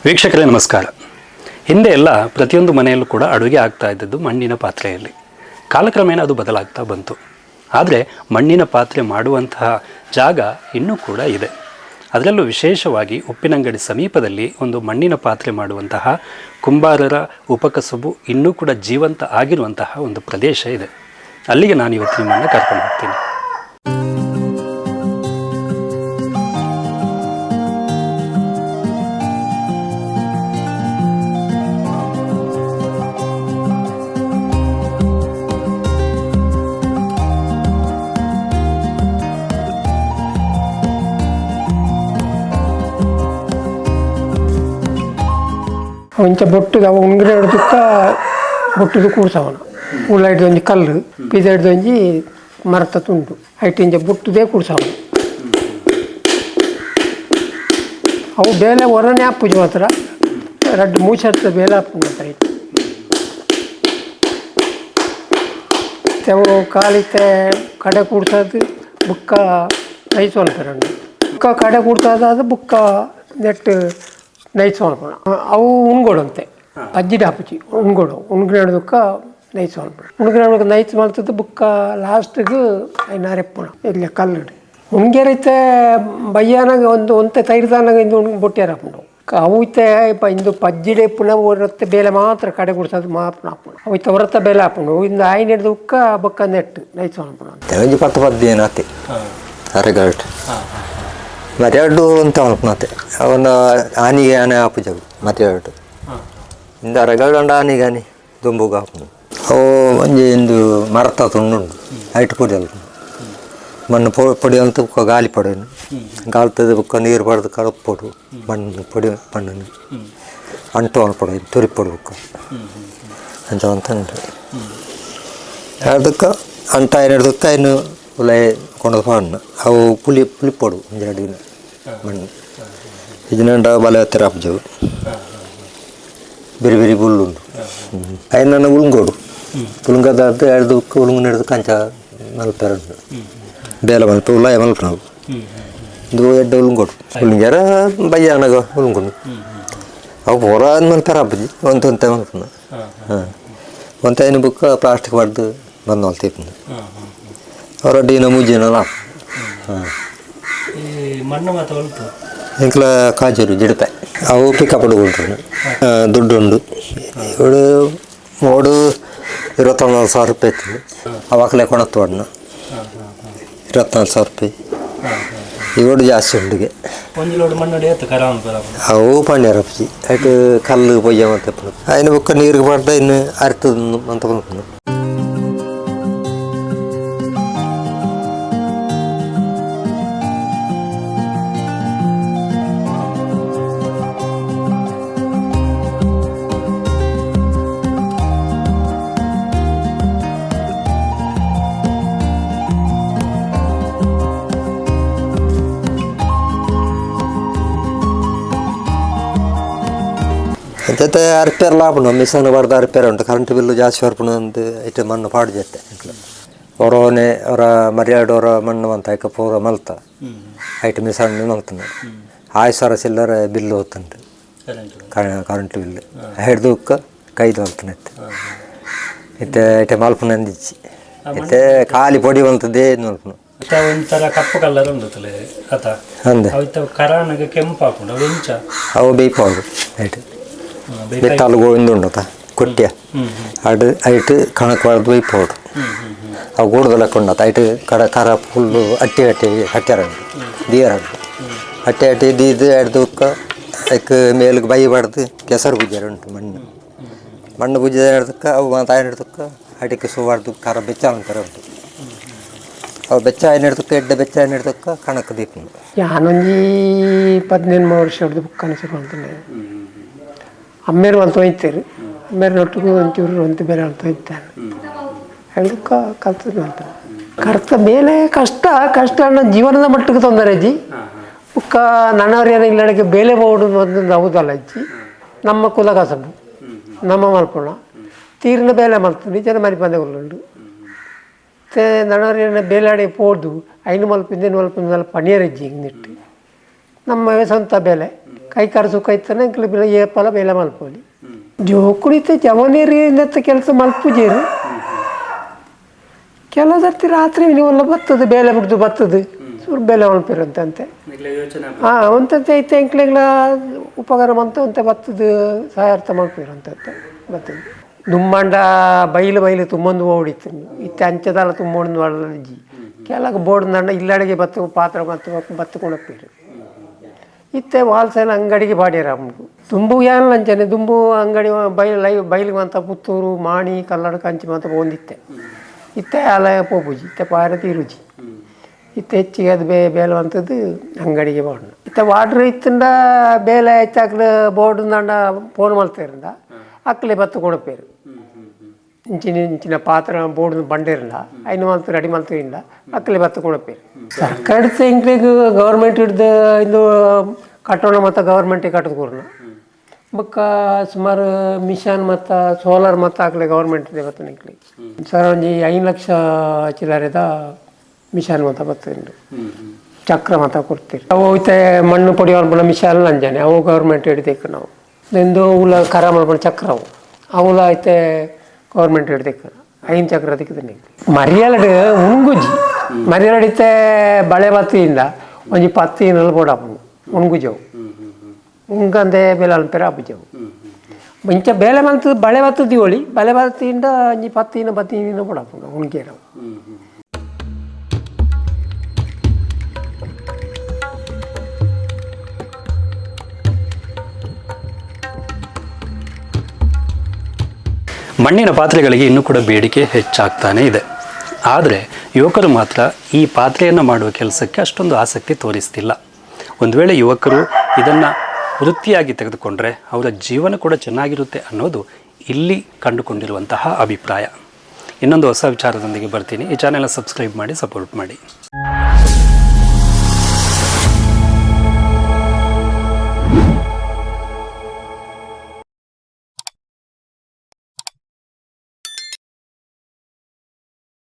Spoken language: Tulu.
ವೀಕ್ಷಕರೇ ನಮಸ್ಕಾರ. ಹಿಂದೆ ಎಲ್ಲ ಪ್ರತಿಯೊಂದು ಮನೆಯಲ್ಲೂ ಕೂಡ ಅಡುಗೆ ಆಗ್ತಾ ಇದ್ದದ್ದು ಮಣ್ಣಿನ ಪಾತ್ರೆಯಲ್ಲಿ. ಕಾಲಕ್ರಮೇಣ ಅದು ಬದಲಾಗ್ತಾ ಬಂತು. ಆದರೆ ಮಣ್ಣಿನ ಪಾತ್ರೆ ಮಾಡುವಂತಹ ಜಾಗ ಇನ್ನೂ ಕೂಡ ಇದೆ. ಅದರಲ್ಲೂ ವಿಶೇಷವಾಗಿ ಉಪ್ಪಿನಂಗಡಿ ಸಮೀಪದಲ್ಲಿ ಒಂದು ಮಣ್ಣಿನ ಪಾತ್ರೆ ಮಾಡುವಂತಹ ಕುಂಬಾರರ ಉಪಕಸುಬು ಇನ್ನೂ ಕೂಡ ಜೀವಂತ ಆಗಿರುವಂತಹ ಒಂದು ಪ್ರದೇಶ ಇದೆ. ಅಲ್ಲಿಗೆ ನಾನು ಇವತ್ತು ನಿಮ್ಮನ್ನು ಕರ್ಕೊಂಡು ಹೋಗ್ತೀನಿ. ಇಂಚ ಬೊಟ್ಟುದ ಅವು ಉಂಗುರ ಹಿಡ್ದುಕ್ಕ ಬೊಟ್ಟುದು ಕೂಡ್ಸವನ ಉಳ್ಳ ಹಿಡ್ದು ಒಂಜಿ ಕಲ್ಲು ಪಿದ ಹಿಡ್ದು ಒಂಜಿ ಮರತ ತುಂಡು ಐಟ್ ಇಂಚ ಬೊಟ್ಟುದೇ ಕೂಡ್ಸವನ. ಅವು ಬೇಲೆ ಹೊರನೇ ಆಪುಜಿ ಮಾತ್ರ ರಡ್ಡು ಮೂಚತ್ತ ಬೇಲೆ ಆಪುಂಡು ಮಾತ್ರ ಐಟ್. ಅವು ಕಾಲಿತ್ತೆ ಕಡೆ ಕೂಡ್ಸೋದು ಬುಕ್ಕ ನೈಸ್ ಮಲ್ಪೆರಂಡು ಬುಕ್ಕ ಕಡೆ ಕೂಡ್ಸೋದು ಅದು ಬುಕ್ಕ ನೆಟ್ ನೈಸ್ ಮಲ್ಪುಣ. ಅವು ಉಣ್ಗೊಡಂತೆ ಪಜ್ಜಿಡ ಆಪುಜಿ ಉಣ್ಗೊಡು ಉಣ್ಗಿನಡುಕ್ಕ ನೈಸ್ ಮಲ್ಪುಣ ಉಣ್ಗಿನ ನೈಸ್ ಮಲ್ತದ್ದು ಬುಕ್ಕ ಲಾಸ್ಟ್ಗೆ ಐನ ಅರೆಪ್ಪುಣ ಇಲ್ಲ ಕಲ್ಲುಡು ಉಣ್ಗೆರೈತೆ ಬಯ್ಯಾನಾಗ ಒಂದು ಒಂತೆ ತೈರ್ದಾನಾಗ ಇಂದು ಉಣ್ ಬೊಟ್ಟಿಯಾರ ಹಾಪುಂಡು. ಅವು ಇತ್ತೆ ಇಪ್ಪ ಇಂದು ಪಜ್ಜಿಡೆ ಪುನ ಹೊರತ್ತೆ ಬೇಲೆ ಮಾತ್ರ ಕಡೆ ಗುಡ್ಸೋದು ಮಾತ್ರ ಹಾಪುಂಡು. ಅವು ಇತ್ತೆ ಹೊರತ್ತ ಬೇಲೆ ಹಾಪುಂಡು ಇಂದು ಆಯ್ನ ಹಿಡ್ದು ಉಕ್ಕ ಬೊಕ್ಕ ನೆಟ್ಟು ನೈಸ್ ಮಲ್ಪುಣ. ಒಂಜಿ ಪತ್ತು ಪದ್ದು ಆತೆ ಅರೆಗಾಟ್ ಮರ್ಯಾಡು ಅಂತ ಮಲ್ಪುನತೆ ಅವನ ಆನಿಗೆ ಆನೆ ಆಪುಜವು ಮರ್ಯಾಡು ಇಂದ ಅರೆಗಾಡು ಅಂಡ ಆನಿಗೆ ಆನಿ ದುಂಬುಗ ಆಪುಂಡು. ಅವು ಒಂಜಿ ಇಂದು ಮರತ ತುಂಡುಂಡು ಐಟ್ ಪೊಡಿ ಅಲ್ಪ ಮಣ್ಣು ಪೊಡಿ ಅಂತ ಬೊಕ್ಕ ಗಾಲಿ ಪಡೆನು ಗಾಲ್ತದ ಬೊಕ್ಕ ನೀರು ಪಡೆದು ಕಡಪೊಡು ಮಣ್ಣು ಪೊಡಿ ಮಣ್ಣನ್ನು ಅಂಟು ಅನ್ಪೊಡು ತುರಿಪೊಡು ಬೊಕ್ಕ ಅಂಚ ಅಂತ ಉಂಟು. ಅದಕ್ಕೆ ಅಂಟ ಹಿಡ್ದಕ್ಕೆ ಇನ್ನು ಉಲೈ ಕೊಂಡೋದು ಪಾಡ್ನ ಅವು ಪುಲಿ ಪುಲಿಪೊಡು ಒಂಜೆರಡು ದಿನ ಮಣ್ಣು ಇದನ್ನ ಬಲ ಹತ್ತಿರ ಆಪುಜವು ಬೇರೆ ಬೇರೆ ಬುಲ್ಲುಂಡು ಅಯ್ಯನ ಉಳುಂಗೋಡು ಉಳುಂಗದ ಎರಡು ಉಳುಂಗು ಹಿಡ್ದು ಕಂಚ ಮಲ್ಪೆರಡು ಬೇಲ ಮಲ್ಪ ಉಲಾಯ ಮಲ್ಪ ನಾವು ಇದು ಎಡ್ಡೆ ಉಳುಂಗೋಡು ಉಳುಂಗ್ಯಾರ ಬಯ್ಯಾನಗ ಉಳುಂಗುಂಡು ಅವು ಪೂರ ಮಲ್ಪೆರ ಆಪುಜಿ ಒಂತೊಂತೆ ಮಲ್ಪುನ. ಹಾಂ, ಒಂತೆ ಐನು ಬುಕ್ಕ ಪ್ಲಾಸ್ಟಿಕ್ ಪಡ್ದು ಬಂದು ಮಲ್ತಿಪ್ಪುಂಡು ಅವರ ಡಿನ ಮುಜ್ಜಿನ. ಹಾಂ. ಈ ಮಣ್ಣು ಮಾತ್ರ ಉಂಟು. ಎಂಕ್ಲ ಕಾಜೂರು ಜಿಡಪೆ ಅವು ಪಿಕಪ್ ಉಂಟು ದುಡ್ಡು ಉಂಡು ಇವಳು ಮೋಡು 24,000 ರೂಪಾಯಿ ಇತ್ತು ಅವಾಗಲೇ ಕೊಣತ್ತು ಅಣ್ಣ 24,000 ರೂಪಾಯಿ ಇವಡು ಜಾಸ್ತಿ ಉಂಡಿಗೆ. ಒಂದು ಲೋಡ್ ಮಣ್ಣು ಏತ್ ಕರ ಅವು ಪಂಡ್ಯಾರಪ್ಪಿ ಐಟ್ ಕಲ್ಲು ಪೊಯ್ಯ ಮತ್ತೆ అయిన ಬೊಕ್ಕ ನೀರಿಗೆ ಪಡ್ದ ಇನ್ನು ಅರ್ತದ ಅಂತ ಪನ್ಪುನು. ಜೊತೆ ರಿಪೇರ್ ಲಾಭ ಮಿಷನ್ ಬರ್ದ ರಿಪೇರ್ ಉಂಟು ಕರೆಂಟ್ ಬಿಲ್ಲು ಜಾಸ್ತಿ ಬರ್ಪುಂಡು ಅಂತ ಇಟ್ಟು ಮಣ್ಣು ಪಾಡು ಜೊತೆ ಹೊರೋನೆ ಅವರ ಮರ್ಯಾಡು ಅವರ ಮಣ್ಣು ಅಂತ ಐಕ ಪೂರ ಮಲ್ತ ಐಟ್ ಮಿಷನ್ ಮಲ್ತನ ಆಯ್ ಸಾವಿರ ಚಿಲ್ಲರೆ ಬಿಲ್ಲು ಹೋಗ್ತುಂಟು ಕರೆಂಟ್ ಬಿಲ್ ಹಿಡ್ದು ಕೈದು ಮಲ್ತನ ಇತ್ತೆ ಇತ್ತೆ ಇತ್ತೆ ಮಲ್ಪುನ ಅಂದಿಚ್ಚಿ ಇತ್ತೆ ಖಾಲಿ ಪೊಡಿ ಮಲ್ತದೆ ಮಲ್ಪುನು. ಒಂಥರ ಕಪ್ಪು ಕಲರ್ ಉಂಡು ಅತ. ಅಂದೆ. ಅವು ಇತ್ತ ಕರಾನಗ ಕೆಂಪು ಹಾಕೊಂಡು ಅವು ಎಂಚ? ಅವು ಬೇಯ್ಪಾಡು ಐಟ್ ಬೆತ್ತಾಲು ಗೋವಿಂದ ಉಂಡತ ಕೊಟ್ಯ ಅಡು ಐಟ್ ಕಣಕ್ ಬಳ್ದು ಬೇಯ್ಪೋಡು ಅವು ಗೂಡ್ದಲ್ಲ ಕೊಂಡತ ಐಟ್ ಕಡ ಕರ ಫುಲ್ಲು ಅಟ್ಟಿ ಅಟ್ಟಿ ಕಟ್ಯಾರ ದಿಯರ ಅಟ್ಟಿ ಅಟ್ಟಿ ದೀದು ಎಡ್ದು ಐಕ್ ಮೇಲ್ಗೆ ಬೈ ಬಡ್ದು ಕೆಸರು ಪೂಜಾರ ಉಂಟು ಮಣ್ಣು ಮಣ್ಣು ಪೂಜೆ ಹಿಡ್ದಕ್ಕ ಅವು ತಾಯಿನ ಹಿಡ್ದಕ್ಕ ಅಡಿಕೆ ಸುವಾರ್ದು ಖಾರ ಬೆಚ್ಚ ಅಂತಾರೆ ಉಂಟು. ಅವು ಬೆಚ್ಚ ಆಯ್ನ ಹಿಡ್ದಕ್ಕ ಎಡ್ಡೆ ಬೆಚ್ಚ ಆಯ್ನ ಹಿಡ್ದಕ್ಕ ಕಣಕ್ ದೀಪ. ಯಾನೊಂಜಿ 18 ವರ್ಷ ಹಿಡ್ದು ಬುಕ್ಕನ ಶುರು ಅಂತಾನೆ ಅಮ್ಮೇರು ಅಂತ ಹೋಯ್ತೇರು ಅಮ್ಮೇರು ಒಟ್ಟಿಗೆ ಒಂಚೂರು ಒಂತು ಬೇರೆ ಅಂತ ಹೋಯ್ತಾನೆ ಹೇಳಕ್ಕ ಕಲ್ತದ್ದು ಅಂತ ಕರ್ತ ಮೇಲೆ ಕಷ್ಟ ಕಷ್ಟ ಅನ್ನೋ ಜೀವನದ ಮಟ್ಟಕ್ಕೆ ತೊಂದರೆ ಅಜ್ಜಿ ಬುಕ್ಕ ನನ್ನವ್ರು ಇಲ್ಲಡಿಗೆ ಬೇಲೆ ಬೋಡು ಒಂದು ಹೌದಲ್ಲ ಅಜ್ಜಿ. ನಮ್ಮ ಕುಲ ಕಸಬು ನಮ್ಮ ಮಲ್ಪುಣ ತೀರಿನ ಬೇಲೆ ಮಲ್ತು ಜನ ಮರಿ ಬಂದೆ ಉಂಡು ಮತ್ತೆ ನನ್ನವ್ರು ಬೇಲಾಡಿ ಪೋದು ಐನು ಮಲ್ಪಿಂದ ಏನು ಮಲ್ಪಿಂದ ಪಣಿಯರಜ್ಜಿ ಹಿಂಗೆ ನಿಟ್ಟು ನಮ್ಮ ಸ್ವಂತ ಬೆಲೆ ಕೈ ಕಾಲು ಸುಖ ಇತ್ತಾನೆ ಎಂಕ್ಲು ಬಿಲ ಏಪಲ ಬೇಲೆ ಮಲ್ಪೋಲಿ. ಜೋಕುಳಿತ ಜವನೇರಿ ನೆತ್ತ ಕೆಲಸ ಮಲ್ಪುಜೇರು. ಕೆಲವು ಸರ್ತಿ ರಾತ್ರಿ ನೀವೆಲ್ಲ ಬರ್ತದೆ, ಬೇಲೆ ಬಿಡ್ದು ಬರ್ತದೆ, ಸುರು ಬೇಲೆ ಮಲ್ಪಿರಂತಂತೆ. ಯೋಚನೆ. ಹಾಂ, ಒಂತಂತೆ ಐತೆ ಎಂಕ್ಲೆಗ್ಲ ಉಪಕಾರ ಮಂತ ಒಂತೆ ಬತ್ತದ ಸಹಾಯಾರ್ಥ ಮಲ್ಪಿರಂತಂತೆ ಬತ್ತದ. ದುಂಬಾಂಡ ಬೈಲು ಬೈಲು ತುಂಬೊಂದು ಓಡಿತ್ತು, ಇತ್ತೆ ಅಂಚದಾಲ ತುಂಬೊಂದು ಅಜ್ಜಿ. ಕೆಲವು ಬೋರ್ಡ್ ನಂಡ ಇಲ್ಲಡೆಗೆ ಬತ್ತು ಪಾತ್ರ ಮತ್ತು ಬತ್ತು ಕೊಡಪ್ಪೀರು. ಇತ್ತೆ ವಾಲ್ಸೇನ ಅಂಗಡಿಗೆ ಬಾಡ್ಯಾರ. ದುಂಬು ಏನ್ ಅಂಚನೆ ದುಂಬು ಅಂಗಡಿ ಬೈಲು ಲೈ ಬೈಲಿಗೆ ಅಂತ ಪುತ್ತೂರು ಮಾಣಿ ಕಲ್ಲಡಕ ಅಂಚಿ ಮಾತ ಪೋಂದಿತ್ತೆ. ಇತ್ತೆ ಅಲ ಪೋಪುಜಿ, ಇತ್ತೆ ಪಾರ ತೀರುಜಿ. ಇತ್ತೆ ಹೆಚ್ಚಿಗೆ ಅದು ಬೇಲೆ ಅಂಥದ್ದು ಅಂಗಡಿಗೆ ಬೋರ್ಡ್. ಇತ್ತೆ ವಾಟ್ರ್ ಇತ್ತಂಡ ಬೇಲೆ ಹೆಚ್ಚಾಕ್ಲು ಬೋರ್ಡ್ ದಂಡ ಫೋನ್ ಮಲ್ತಿರಂಡ ಅಕ್ಲೆ ಬತ್ತು ಕೊಡಪೇರು. ಇಂಚಿನ ಇಂಚಿನ ಪಾತ್ರ ಬೋರ್ಡ್ ಬಂಡಿರಂಡ ಐನು ಮಲ್ತು ರೆಡಿ ಮಲ್ತಿರಿಂದ ಅಕ್ಲೆ ಬತ್ತು ಕೊಡಪೇರು. ಸರ್ಕಾರದ ಎಂಕ್ಲೆಗ್ ಗೌರ್ಮೆಂಟ್ ಹಿಡ್ದು ಇಂದು ಕಟ್ಟೋಣ ಮತ್ತು ಗೌರ್ಮೆಂಟಿಗೆ ಕಟ್ಟದ ಕೂರ್ನ. ಬೊಕ್ಕ ಸುಮಾರು ಮಿಷನ್ ಮತ್ತು ಸೋಲಾರ್ ಮತ್ತು ಹಾಕ್ಲೆ ಗೌರ್ಮೆಂಟ್ ಇದೆ ಬತ್ತನ ಎಂಕ್ಲೆಗ್. ಸರ್, ಒಂಜಿ 5 ಲಕ್ಷ ಚಿಲ್ಲರೆದ ಮಿಷನ್ ಮತ ಬತ್ತುಂಡು, ಚಕ್ರ ಮತ ಕೊಡ್ತೀರಿ. ಅವು ಇತ್ತೆ ಮಣ್ಣು ಪೊಡಿ ಮಲ್ಪುನ ಮಿಷನ್ ಅಂಜನೆ, ಅವು ಗೌರ್ಮೆಂಟ್ ಹಿಡ್ದೇಕು ನಾವು. ಇಂದು ಉಲ ಕರ ಮಲ್ಪುನ ಚಕ್ರ ಅವು ಅವುಲ ಇತ್ತೆ ಗೌರ್ಮೆಂಟ್ ಹಿಡ್ದೇಕು. 5 ಚಕ್ರ ದಿಕ್ಕದ ಮರಿಯಲಡು ಉಣ್ಗುಜಿ. ಮರಿಯಲಡಿತ್ತೆ ಬಳೆ ಬತ್ತಿಯಿಂದ ಒಂಜಿ ಪತ್ತಿ ಬೋಡಾಪುಂಡು ಉಣ್ಗುಜವು. ಉಂಗಂದೆ ಬೇಲೆ ಅನ್ಪೇರ ಆಪುಜವು. ಇಂಚ ಬೇಲೆ ಮಲ್ತು ಬಳೆ ಬತ್ತು ದಿವಳಿ ಬಳೆ ಬತ್ತಿಂದ ಒಂಜಿ ಪತ್ತಿನ ಬತ್ತಿನ ಬೋಡಾಪುಂಡು ಉಣ್ಗೇರವು. ಮಣ್ಣಿನ ಪಾತ್ರೆಗಳಿಗೆ ಇನ್ನೂ ಕೂಡ ಬೇಡಿಕೆ ಹೆಚ್ಚಾಗ್ತಾನೇ ಇದೆ. ಆದರೆ ಯುವಕರು ಮಾತ್ರ ಈ ಪಾತ್ರೆಯನ್ನು ಮಾಡುವ ಕೆಲಸಕ್ಕೆ ಅಷ್ಟೊಂದು ಆಸಕ್ತಿ ತೋರಿಸ್ತಿಲ್ಲ. ಒಂದು ವೇಳೆ ಯುವಕರು ಇದನ್ನು ವೃತ್ತಿಯಾಗಿ ತೆಗೆದುಕೊಂಡ್ರೆ ಅವರ ಜೀವನ ಕೂಡ ಚೆನ್ನಾಗಿರುತ್ತೆ ಅನ್ನೋದು ಇಲ್ಲಿ ಕಂಡುಕೊಂಡಿರುವಂತಹ ಅಭಿಪ್ರಾಯ. ಇನ್ನೊಂದು ಹೊಸ ವಿಚಾರದೊಂದಿಗೆ ಬರ್ತೀನಿ. ಈ ಚಾನೆಲ್ನ ಸಬ್ಸ್ಕ್ರೈಬ್ ಮಾಡಿ, ಸಪೋರ್ಟ್ ಮಾಡಿ.